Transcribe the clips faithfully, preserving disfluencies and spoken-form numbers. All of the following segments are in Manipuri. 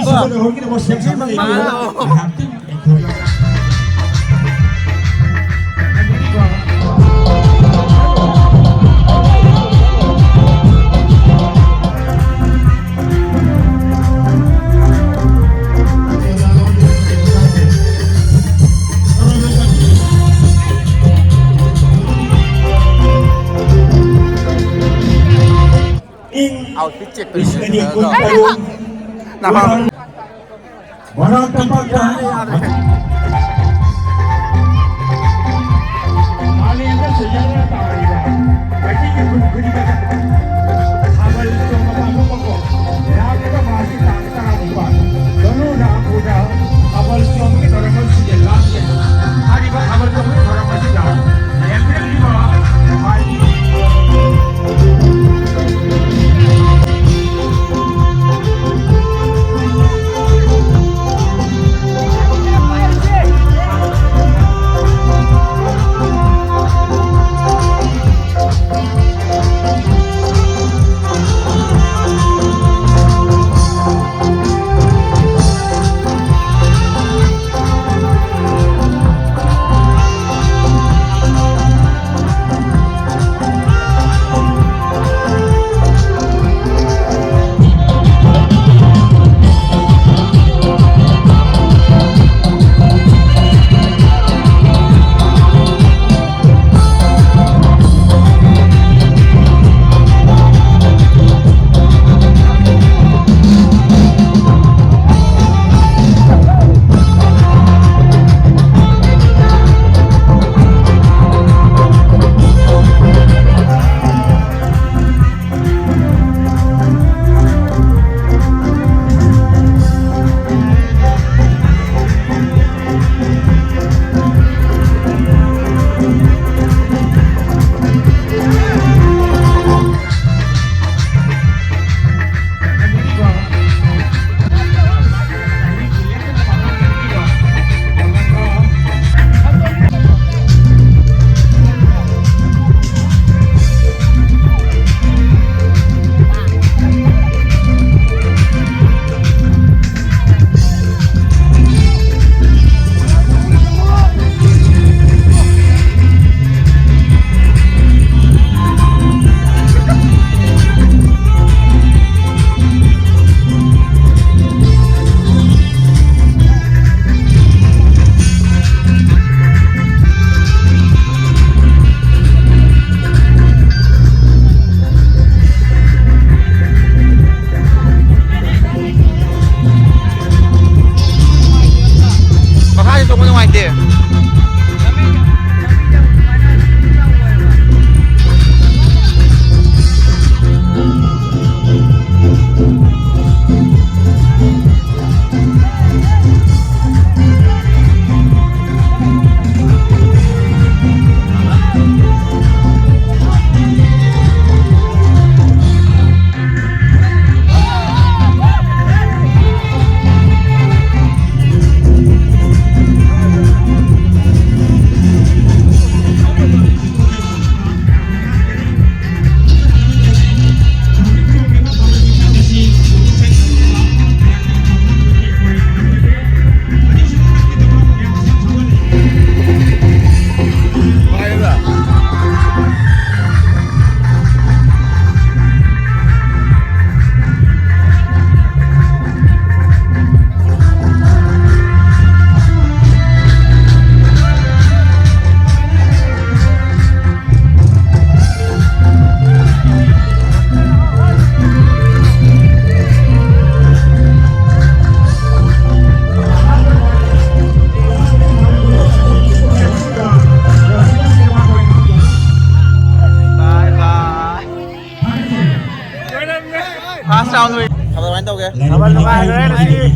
ꯁꯤꯕꯗ ꯍꯧꯔꯛꯀꯗꯕ ꯁꯦꯝ ꯁꯥꯕ ꯂꯩꯕꯤꯔꯣ꯫ ꯉꯥꯏꯍꯥꯛꯇꯪ ꯂꯩꯊꯣꯛꯑꯣ꯫ ꯏꯪ Outfit check ꯂꯤꯁꯤꯡ ꯑꯅꯤ ꯀꯨꯟ ꯇꯔꯨꯛ ꯅꯍꯥꯟ ꯃꯣꯏꯔꯥꯡ ꯇꯝꯄꯥꯛꯇ ꯃꯥꯂꯦꯝꯗ ꯁꯟꯗꯣꯛꯅ ꯇꯥꯔꯤꯕ ꯃꯩꯇꯩꯒꯤ ꯈꯨꯟ ꯈꯨꯗꯤꯡꯃꯛꯇ ꯊꯥꯕꯜ ꯆꯣꯡꯕ ꯄꯥꯡꯊꯣꯛꯄꯀꯣ, ꯂꯥꯛꯂꯤꯕ ꯃꯥꯔꯁꯀꯤ ꯇꯥꯡ ꯇꯔꯥꯅꯤꯄꯥꯟ ꯇꯣꯅꯨ ꯅꯥꯝꯄꯨꯗ ꯊꯥꯕꯜ ꯆꯣꯡꯕꯒꯤ ꯊꯧꯔꯝ ꯑꯃ ꯁꯤꯟꯖ ꯂꯥꯡꯖ꯫ ꯍꯥꯏꯔꯤꯕ ꯊꯥꯕꯜ ꯆꯣꯡꯕꯒꯤ ꯊꯧꯔꯝ ꯑꯁꯤꯗ ꯂꯦꯝꯕꯤꯔꯛꯂꯤꯕ ꯍꯥꯏ ꯊꯥꯕꯜ ꯀꯃꯥꯏꯅ ꯇꯧꯒꯦ? ꯊꯥꯕꯜ ꯅꯨꯡꯉꯥꯏꯈ꯭ꯔꯦ ꯉꯁꯤꯗꯤ꯫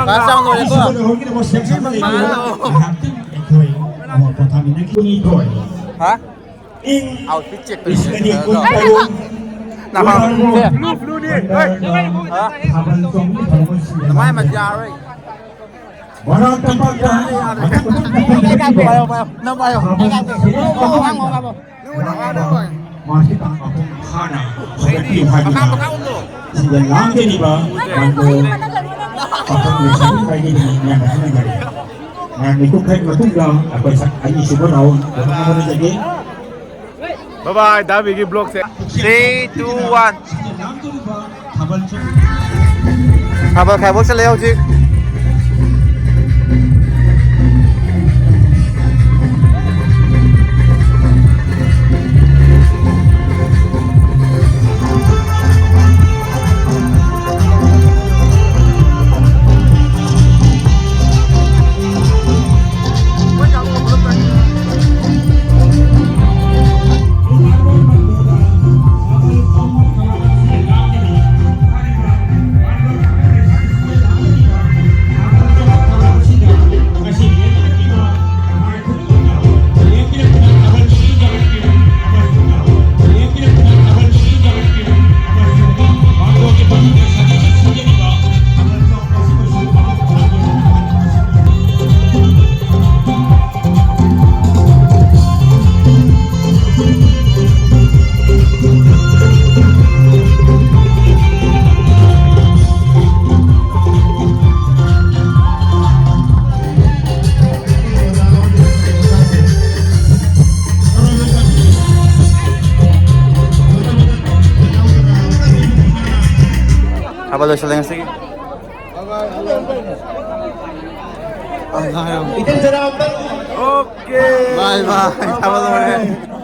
ꯀ꯭ꯂꯥꯁ ꯌꯥꯝ ꯂꯣꯏꯔꯦꯀꯣ? ꯉꯥꯏꯍꯥꯛꯇꯪ ꯑꯩꯈꯣꯏ ꯑꯃ ꯄꯣꯊꯥꯃꯤꯟꯅꯈꯤꯅꯤ꯫ ꯍꯥ? ꯏꯪ ꯑꯥꯎꯠꯐꯤꯠ ꯆꯦꯛ ꯇꯧꯔꯤꯁꯦ꯫ ꯂꯤꯁꯤꯡ ꯑꯅꯤ ꯀꯨꯟꯇꯔꯨꯛ ꯅꯃꯥꯏ ꯃꯠ ꯌꯥꯔꯣꯏ꯫ ꯃꯔꯥꯡ ꯇꯝꯄꯥꯛꯇ ꯃꯊꯪ ꯃꯊꯪ ꯄꯥꯏꯌꯣ, ꯄꯥꯏꯌꯣ꯫ ꯅꯪ ꯄꯥꯏꯌꯣ꯫ ꯃꯥꯁꯤ ꯇꯥꯡ ꯑꯍꯨꯝ ꯍꯥꯟꯅ ꯍꯧꯒꯠꯄꯤꯌꯨ ꯍꯥꯏꯗꯨꯅ ꯁꯤꯗ ꯂꯥꯡꯒꯅꯤꯕ ꯃꯥꯟꯗꯣ ꯄꯥꯈꯪ ꯂꯩꯁꯥꯕꯤ ꯄꯥꯏꯕꯤꯗꯨꯅ ꯃꯌꯥꯝꯅ ꯈꯪꯅꯖꯔꯤ꯫ ꯃꯌꯥꯝ ꯃꯤꯀꯨꯞ ꯈꯔꯒꯤ ꯃꯇꯨꯡꯗ ꯑꯩꯈꯣꯏ ꯁꯛ ꯑꯅꯤꯁꯨꯕ ꯔꯥꯎꯟ ꯇꯧꯅꯕ ꯍꯣꯠꯅꯖꯒꯦ꯫ Bye bye, ꯗꯥ ꯕꯤꯒꯤ vlog ꯁꯦ꯫ Three, two, one. ꯊꯥꯕꯜ ꯈꯥꯏꯕ ꯍꯧꯁꯜꯂꯛꯑꯦ ꯍꯧꯖꯤꯛ꯫ ꯊꯥꯕꯜ ꯂꯣꯏꯁꯤꯜꯂꯦ ꯉꯁꯤꯒꯤ꯫ Okay. Bye bye. ꯊꯥꯕꯜ ꯂꯣꯏꯔꯦ꯫